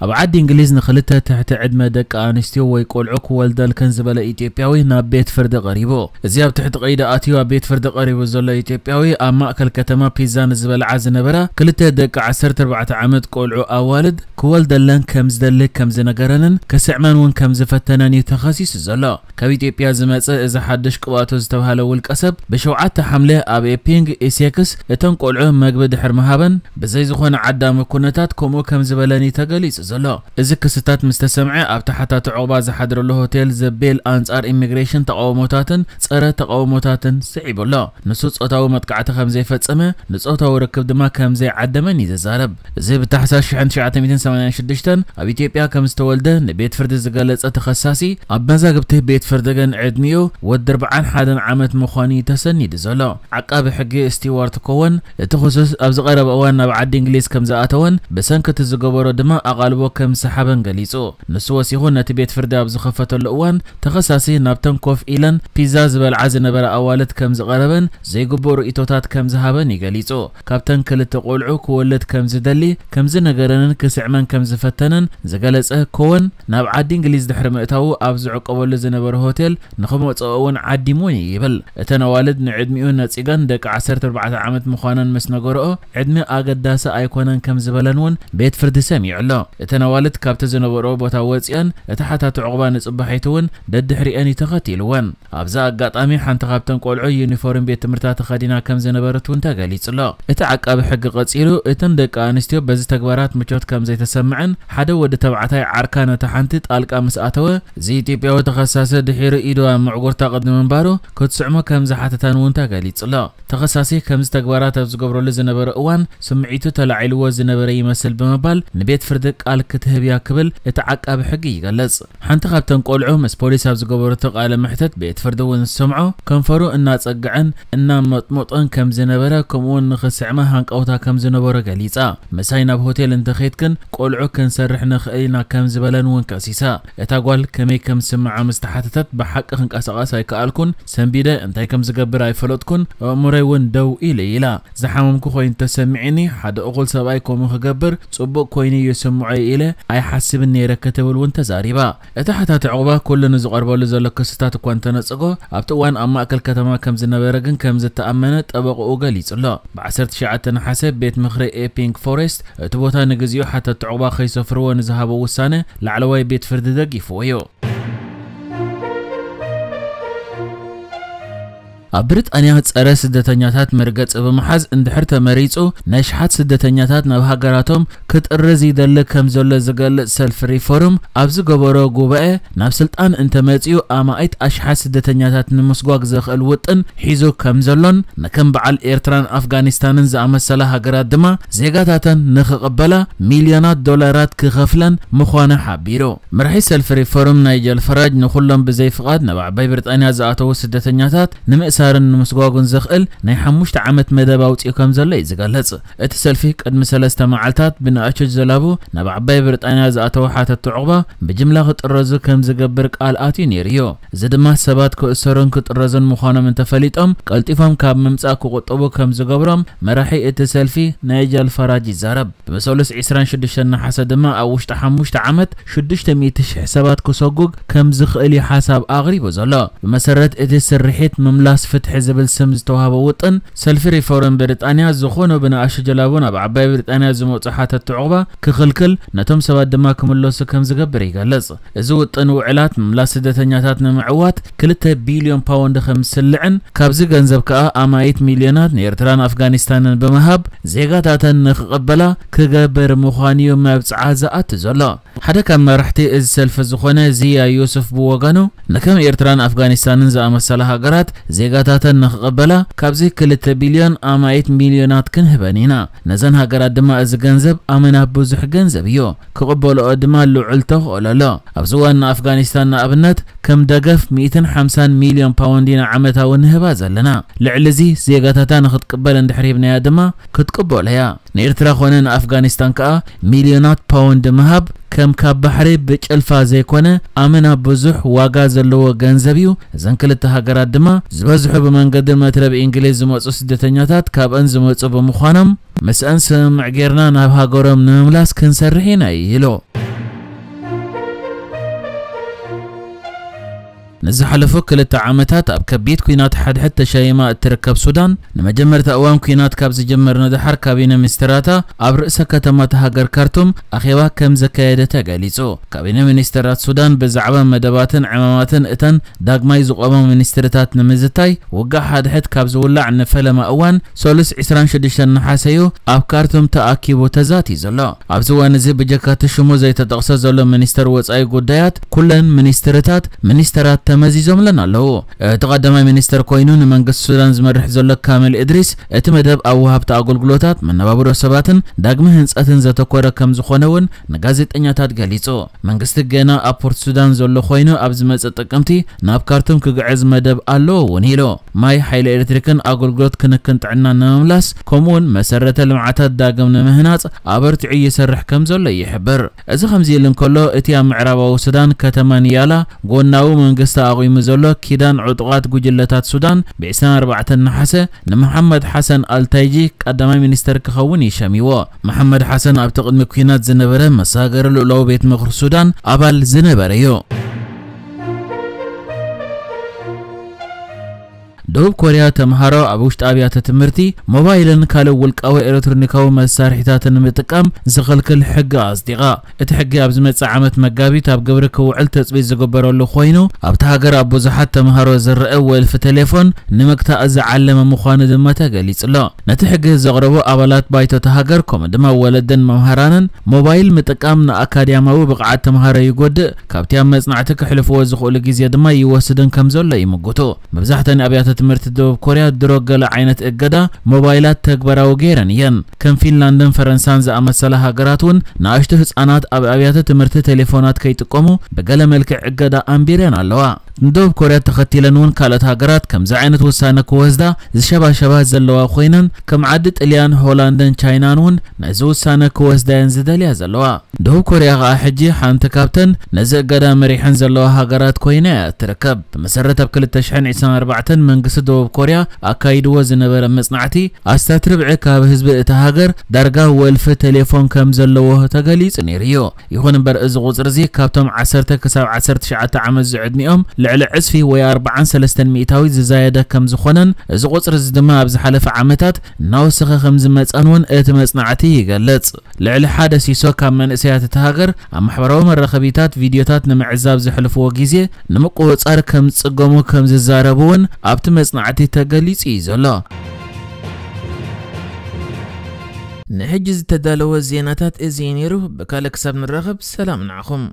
ኣብ ዓዲ እንግሊዝ ንክልተ ትሕቲ ዕድመ ደቂ ኣንስትዮ ወይ ቆልዑ ክወልደልከን ዝበለ ኢትዮጵያዊ ናብ ቤት ፍርዲ ቀሪቡ። እዚ ኣብ ትሕቲ ቀይዲ ኣትዩ ኣብ ቤት ፍርዲ ቀሪቡ ዘሎ ኢትዮጵያዊ፣ ኣብ ማእከል ከተማ ፒዛ ንዝበልዓ ዝነበራ ክልተ ደቂ ዓሰርተ ኣርባዕተ ዓመት ቆልዑ ኣዋልድ ክወልደለን ከም ዝደሊ ከም ዝነገረንን ክስዕመን እውን ከም ዝፈተነን እዩ ተኸሲሱ ዘሎ። ካብ ኢትዮጵያ ዝመጸ እዚ ሓድሽ ቅብኣቱ ዝተባህለ ውልቀ ሰብ፣ ብሸውዓተ ሓምለ ኣብ ኤፒንግ ኢሴክስ እተን ቆልዑ መግቢ ድሕር ምሃበን፣ ብዘይ ዝኾነ ዓዳሚ ኩነታት ከምኡ ከም ዝበለን እዩ ተገሊጹ ዘሎ። እዚ ክስታት ምስ ተሰምዐ፣ ኣብ ተሓታቲ ዑቕባ ዝሓድረሉ ሆቴል ዘቤል ኣንጻር ኢሚግሬሽን ተቓውሞታትን ጸረ ተቓውሞታትን ስዒቡ ኣሎ። ንሱ ጾታዊ መጥቃዕቲ ከም ዘይፈጸመ፣ ንጾታዊ ርክብ ድማ ከም ዘይዓደመን እዩ ዝዛረብ። እዚ ብታሕሳስ ሽሕን ትሽዓተ ሚእትን ሰማንያን ሽዱሽተን ኣብ ኢትዮጵያ ከም ዝተወልደ ንቤት ፍርዲ ዝገለጸ ተኸሳሲ፣ ኣብ መዛግብቲ ቤት ፍርዲ ግን ዕድሚኡ ወዲ ኣርባዓን ሓደን ዓመት ምዃኑ እዩ ተሰኒዱ ዘሎ። ዓቃቢ ሕጊ ስቲዋርት ኮወን፣ እቲ ክሱስ ኣብ ዝቐረበ እዋን ናብ ዓዲ እንግሊዝ ከም ዝኣተወን ብሰንኪ እቲ ዝገበሮ ድማ ኣቓልቦ ከም ዝሰሓበን ገሊጹ። ንሱ ወሲኹ ነቲ ቤት ፍርዲ ኣብ ዝኸፈተሉ እዋን ተኸሳሲ ናብተን ኮፍ ኢለን ፒዛ ዝበልዓ ዝነበራ ኣዋልድ ከም ዝቐረበን ዘይግቡእ ርእይቶታት ከም ዝሃበን እዩ ገሊጹ። ካብተን ክልተ ቆልዑ ክወልድ ከም ዝደሊ ከም ዝነገረንን ክስዕመን ከም ዝፈተነን ዝገለጸ ኮወን፣ ናብ ዓዲ እንግሊዝ ድሕሪ ምእታዉ ኣብ ዝዕቆበሉ ዝነበረ ሆቴል ንኽመጽኦ እውን ዓዲሙን እዩ ይብል። እተን ኣዋልድ ንዕድሚኡ ነጺገን ደቂ ዓሰርተ ኣርባዕተ ዓመት ምዃነን ምስ ነገርኦ፣ ዕድሚ ኣገዳሲ ኣይኮነን ከም ዝበለን እውን ቤት ፍርዲ ሰሚዑ ኣሎ። እተን ኣዋልድ ካብቲ ዝነበርኦ ቦታ ወጺአን፣ እቲ ሓታቲ ዑቕባ ንጽባሒቱ እውን ደድሕሪአን እዩ ተኸቲልወን። ኣብዚ ኣጋጣሚ ሓንቲ ካብተን ቆልዑ ዩኒፎርም ቤት ትምህርታ ተኸዲና ከም ዝነበረት እውን ተገሊጹ ኣሎ። እቲ ዓቃቢ ሕጊ ቀጺሉ፣ እተን ደቂ ኣንስትዮ በዚ ተግባራት ምቾት ከም ዘይተሰምዐን፣ ሓደ ወዲ ተባዕታይ ዓርካ ነታ ሓንቲ ጣልቃ ምስ ኣተወ፣ እዚ ኢትዮጵያዊ ተኸሳሲ ድሒሩ ኢዱ ኣብ ምዕጉርታ ቅድሚ ምንባሩ ክትስዕሞ ከም ዝሓተታን እውን ተገሊጹ ኣሎ። ተኸሳሲ ከምዚ ተግባራት ኣብ ዝገብረሉ ዝነበረ እዋን ስምዒቱ ተላዒልዎ ዝነበረ ይመስል ብምባል ንቤት ፍርዲ ቃል ክትህብ እያ ክብል እቲ ዓቃቢ ሕጊ ይገልጽ። ሓንቲ ካብተን ቆልዑ ምስ ፖሊስ ኣብ ዝገበረቶ ቃለ መሕተት ቤት ፍርዲ እውን ዝሰምዖ ከንፈሩ እናጸግዐን እናመጥሞጠን ከም ዝነበረ ከምኡውን ንኽስዕማ ሃንቀውታ ከም ዝነበሮ ገሊጻ። ምሳይ ናብ ሆቴል እንተኸይድክን ቆልዑ ክንሰርሕ ንኽእል ኢና ከም ዝበለን እውን ከሲሳ። እታ ጓል ከመይ ከም ዝስምዓ ምስ ተሓተተት ብሓቂ ክንቀሳቐስ ኣይከኣልኩን፣ ሰንቢደ እንታይ ከም ዝገብር ኣይፈለጥኩን፣ ኣእምሮይ እውን ደው ኢሉ ኢላ። ዝሓመምኩ ኮይኑ ተሰሚዕኒ፣ ሓደ እኹል ሰብኣይ ከምኡ ክገብር ጽቡቕ ኮይኑ ይስምዖ ኢለ ኣይሓስብን ነይረ ክትብል እውን ተዛሪባ። እቲ ሓታቲ ዕቑባ ኩሉ ንዝቐርበሉ ዘሎ ክስታት እኳ እንተነጸጎ፣ ኣብቲ እዋን ኣብ ማእከል ከተማ ከም ዝነበረ ግን ከም ዝተኣመነ ጠበቕኡ ገሊጹ ኣሎ። ብ ዓሰርተ ትሽዓተ ነሓሰ ቤት ምኽሪ ኤፒንግ ፎሬስት እቲ ቦታ ንግዚኡ ሓተቲ ዕቑባ ከይሰፍርዎ ንዝሃቦ ውሳነ ላዕለዋይ ቤት ፍርዲ ደጊፍዎ እዩ። ኣብ ብሪጣንያ ጸረ ስደተኛታት መርገጺ ብምሓዝ እንድሕር ተመሪጹ፣ ናይ ኣሽሓት ስደተኛታት ናብ ሃገራቶም ክጥርዝ ይደሊ ከም ዘሎ ዝገልጽ ሰልፊ ሪፎርም ኣብ ዝገበሮ ጉባኤ፣ ናብ ስልጣን እንተመጺኡ ኣማኢት ኣሽሓት ስደተኛታት ንምስጓግ ዘኽእል ውጥን ሒዙ ከም ዘሎን፣ ንከም በዓል ኤርትራን ኣፍጋኒስታንን ዝኣመሰላ ሃገራት ድማ ዜጋታተን ንኽቕበላ ሚልዮናት ዶላራት ክኸፍለን ምዃኑ ሓቢሩ። መራሒ ሰልፊ ሪፎርም ናይጀል ፈራጅ ንኹሎም ብዘይ ፍቓድ ናብ ዓባይ ብሪጣንያ ዝኣተዉ ስደተኛታት ንምእሳርን ንምስጓጉን ዘኽእል ናይ ሓሙሽተ ዓመት መደብ ኣውጺኡ ከም ዘሎ እዩ ዝገልጽ። እቲ ሰልፊ ቅድሚ ሰለስተ መዓልታት ብንኣሽቱ ጀላቡ ናብ ዓባይ ብሪጣንያ ዝኣተዉ ሓተቲ ዑቕባ ብጅምላ ክጥረዙ ከም ዝገብር ቃል ኣትዩ ነይሩ እዩ። እዚ ድማ ሰባት ክእሰሩን ክጥረዙን ምዃኖም እንተፈሊጦም ቀልጢፎም ካብ ምምጻእ ክቑጠቡ ከም ዝገብሮም መራሒ እቲ ሰልፊ ናይጀል ፈራጅ ይዛረብ። ብመሰሉስ ዕስራን ሽዱሽተን ነሓሰ ድማ ኣብ ውሽጢ ሓሙሽተ ዓመት ሽዱሽተ ሚእቲ ሽሕ ሰባት ክሰጉግ ከም ዝኽእል እዩ ሓሳብ ኣቕሪቡ ዘሎ። ብመሰረት እቲ ስርሒት ምምላስ ፍትሒ ዝብል ስም ዝተዋህቦ ውጥን፣ ሰልፊ ሪፎርም ብሪጣንያ ዝኾኑ ብንኣሽቱ ጀላቡ ናብ ዓባይ ብሪጣንያ ዝመጹ ሓተቲ ዑቕባ ክኽልክል፣ ነቶም ሰባት ድማ ክምለሱ ከም ዝገብር ይገልጽ። እዚ ውጥን ውዕላት ምምላስ ስደተኛታት ንምዕዋት ክልተ ቢልዮን ፓውንድ ከም ዝስልዕን ካብዚ ገንዘብ ከኣ ኣማኢት ሚልዮናት ንኤርትራን ኣፍጋኒስታንን ብምሃብ ዜጋታተን ንኽቕበላ ክገብር ምዃኑ እዩ መብጽዓ ዝኣቱ ዘሎ። ሓደ ካብ መራሕቲ እዚ ሰልፊ ዝኾነ ዚያ ዩሱፍ ብወገኑ፣ ንከም ኤርትራን ኣፍጋኒስታንን ዝኣመሰላ ሃገራት ዜጋታተን ንኽቕበላ ካብዚ ክልተ ቢልዮን ኣማኢት ሚልዮናት ክንህበን ኢና። ነዘን ሃገራት ድማ እዚ ገንዘብ ኣመና ብዙሕ ገንዘብ እዩ። ክቕበልኦ ድማ ልዑል ተኽእሎ ኣሎ። ኣብዚ እዋን ንኣፍጋኒስታን ንኣብነት ከም ደገፍ ሚእትን ሓምሳን ሚልዮን ፓውንድ ኢና ዓመታዊ ንህባ ዘለና። ልዕሊ እዚ ዜጋታታ ንኽትቅበል እንድሕር ሂብናያ ድማ ክትቅበሎ እያ። ንኤርትራ ኾነ ንኣፍጋኒስታን ከኣ ሚልዮናት ፓውንድ ምሃብ ከም ካብ ባሕሪ ብጭልፋ ዘይኮነ ኣመና ብዙሕ ዋጋ ዘለዎ ገንዘብ እዩ። እዘን ክልተ ሃገራት ድማ ዝበዝሑ ብመንገዲ መትረብ እንግሊዝ ዝመጹ ስደተኛታት ካብአን ዝመጹ ብምዃኖም ምስአን ስምምዕ ጌርና ናብ ሃገሮም ንምምላስ ክንሰርሕ ኢና ኢሉ። ንዝሓለፉ ክልተ ዓመታት ኣብ ከቢድ ኲናት ሓድሕድ ተሸይማ እትርከብ ሱዳን፣ ንመጀመርታ እዋን ኲናት ካብ ዝጀመር ንደሓር ካቢነ ሚኒስትራታ ኣብ ርእሰ ከተማ እታ ሃገር ካርቱም ኣኼባ ከም ዘካየደ ተገሊጹ። ካቢነ ሚኒስትራት ሱዳን ብዛዕባ መደባትን ዕማማትን እተን ዳግማይ ዝቖማ ሚኒስትርታት ንምዝታይ፣ ውግእ ሓድሕድ ካብ ዝውላዕ ንፈለማ እዋን ሰሉስ ዕስራን ሽዱሽተን ነሓሰ እዩ ኣብ ካርቱም ተኣኪቡ ተዛትዩ ዘሎ። ኣብዚ እዋን እዚ ብጀካ እቲ ሽሙ ዘይተጠቕሰ ዘሎ ሚኒስተር ወጻኢ ጉዳያት፣ ኩለን ሚኒስትርታት ሚኒስተራት ተመዚዞምለን ኣለዉ። እቲ ቀዳማይ ሚኒስተር ኮይኑ ንመንግስቲ ሱዳን ዝመርሕ ዘሎ ካሚል እድሪስ፣ እቲ መደብ ኣብ ወሃብቲ ኣገልግሎታት፣ መነባብሮ ሰባትን ዳግመ ህንጸትን ዘተኮረ ከም ዝኾነ እውን ንጋዜጠኛታት ገሊጹ። መንግስቲ ገና ኣብ ፖርት ሱዳን ዘሎ ኮይኑ፣ ኣብ ዝመጽእ ጥቅምቲ ናብ ካርቱም ክግዕዝ መደብ ኣለዎ እውን ኢሉ። ማይ፣ ሓይሊ ኤሌክትሪክን ኣገልግሎት ክንክን ጥዕና ንምምላስ፣ ከምኡውን መሰረተ ልምዓታት ዳግም ንምህናጽ ኣበርቲዑ ይሰርሕ ከም ዘሎ ይሕብር። እዚ ከምዚ ኢሉ እንከሎ፣ እቲ ኣብ ምዕራባዊ ሱዳን ከተማ ኒያላ ጎናዊ መንግስቲ ኣቑሙ ዘሎ ኪዳን ዕጡቓት ጉጅለታት ሱዳን፣ ብ ዕስራን ኣርባዕተን ነሓሰ ንመሓመድ ሓሰን ኣልታይጂ ቀዳማይ ሚኒስተር ክኸውን እዩ ሸሚዎ። መሓመድ ሓሰን ኣብቲ ቅድሚ ኲናት ዝነበረ መሳገሪ ልኡላዊ ቤት ምኽሪ ሱዳን ኣባል ዝነበረ እዩ። ደቡብ ኮርያ ተምሃሮ ኣብ ውሽጢ ኣብያተ ትምህርቲ ሞባይልን ካልእ ውልቃዊ ኤሌክትሮኒካዊ መሳርሒታትን ንምጥቃም ዝኽልክል ሕጊ ኣጽዲቓ። እቲ ሕጊ ኣብ ዝመጽእ ዓመት መጋቢት ኣብ ግብሪ ክውዕል ትጽቢት ዝግበረሉ ኮይኑ፣ ኣብታ ሃገር ኣብ ብዙሓት ተምሃሮ ዝረአ ወልፊ ቴሌፎን ንምግታእ ዝዓለመ ምዃኑ ድማ ተገሊጹ ኣሎ። ነቲ ሕጊ ዘቕረቡ ኣባላት ባይቶ እታ ሃገር፣ ከምኡ ድማ ወለድን መምሃራንን፣ ሞባይል ምጥቃም ንኣካዳሚያዊ ብቕዓት ተምሃሮ ይጎድእ፣ ካብቲ ኣብ መጽናዕቲ ክሕልፍዎ ዝኽእሉ ግዜ ድማ ይወስድን ከም ዘሎ ይምጉቱ። መብዛሕተን ኣብያተ ትምህርቲ ደቡብ ኮርያ ድሮ ገለ ዓይነት እገዳ ሞባይላት ተግባራዊ ገይረን እየን። ከም ፊንላንድን ፈረንሳን ዝኣመሰላ ሃገራት እውን ንኣሽቱ ህጻናት ኣብ ኣብያተ ትምህርቲ ቴሌፎናት ከይጥቀሙ ብገለ መልክዕ እገዳ ኣንቢረን ኣለዋ። ንደቡብ ኮርያ ተኸቲለን እውን ካልኦት ሃገራት ከምዚ ዓይነት ውሳነ ክወስዳ ዝሸባሸባ ዘለዋ ኮይነን፣ ከም ዓዲ ጥልያን፣ ሆላንድን ቻይናን እውን ነዚ ውሳነ ክወስዳ እየን ዝደልያ ዘለዋ። ደቡብ ኮርያ ከኣ ሕጂ ሓንቲ ካብተን ነዚ እገዳ መሪሐን ዘለዋ ሃገራት ኮይና እያ እትርከብ። ብመሰረት ኣብ ክልተ ሽሕን ዕስራን ኣርባዕተን መንግስቲ ደቡብ ኮርያ ኣካይድዎ ዝነበረ መጽናዕቲ፣ ኣስታት ርብዒ ካብ ህዝቢ እታ ሃገር ዳርጋ ወልፊ ቴሌፎን ከም ዘለዎ ተገሊጹ ነይሩ እዩ። ይኹን እምበር፣ እዚ ቁጽሪ እዚ ካብቶም ዓሰርተ ክሳብ ዓሰርተ ትሽዓተ ዓመት ዝዕድሚኦም ልዕሊ ዕጽፊ ወይ ኣርብዓን ሰለስተን ሚእታዊት ዝዛየደ ከም ዝኾነን፣ እዚ ቁጽሪ እዚ ድማ ኣብ ዝሓለፈ ዓመታት እናወሰኸ ከም ዝመጸን እውን እቲ መጽናዕቲ ይገልጽ። ልዕሊ ሓደ ሲሶ ካብ መንእሰያት እታ ሃገር ኣብ ማሕበራዊ መራኸቢታት ቪድዮታት ንምዕዛብ ዘሕልፍዎ ግዜ ንምቁጽጻር ከም ዝጽገሙ ከም ዝዛረቡ እውን ኣብቲ መጽናዕቲ ተገሊጹ እዩ ዘሎ። ንሕጂ ዝተዳለወ ዜናታት እዚ እዩ ነይሩ። ብካልእ ክሳብ ንራኸብ፣ ሰላም ንዓኹም።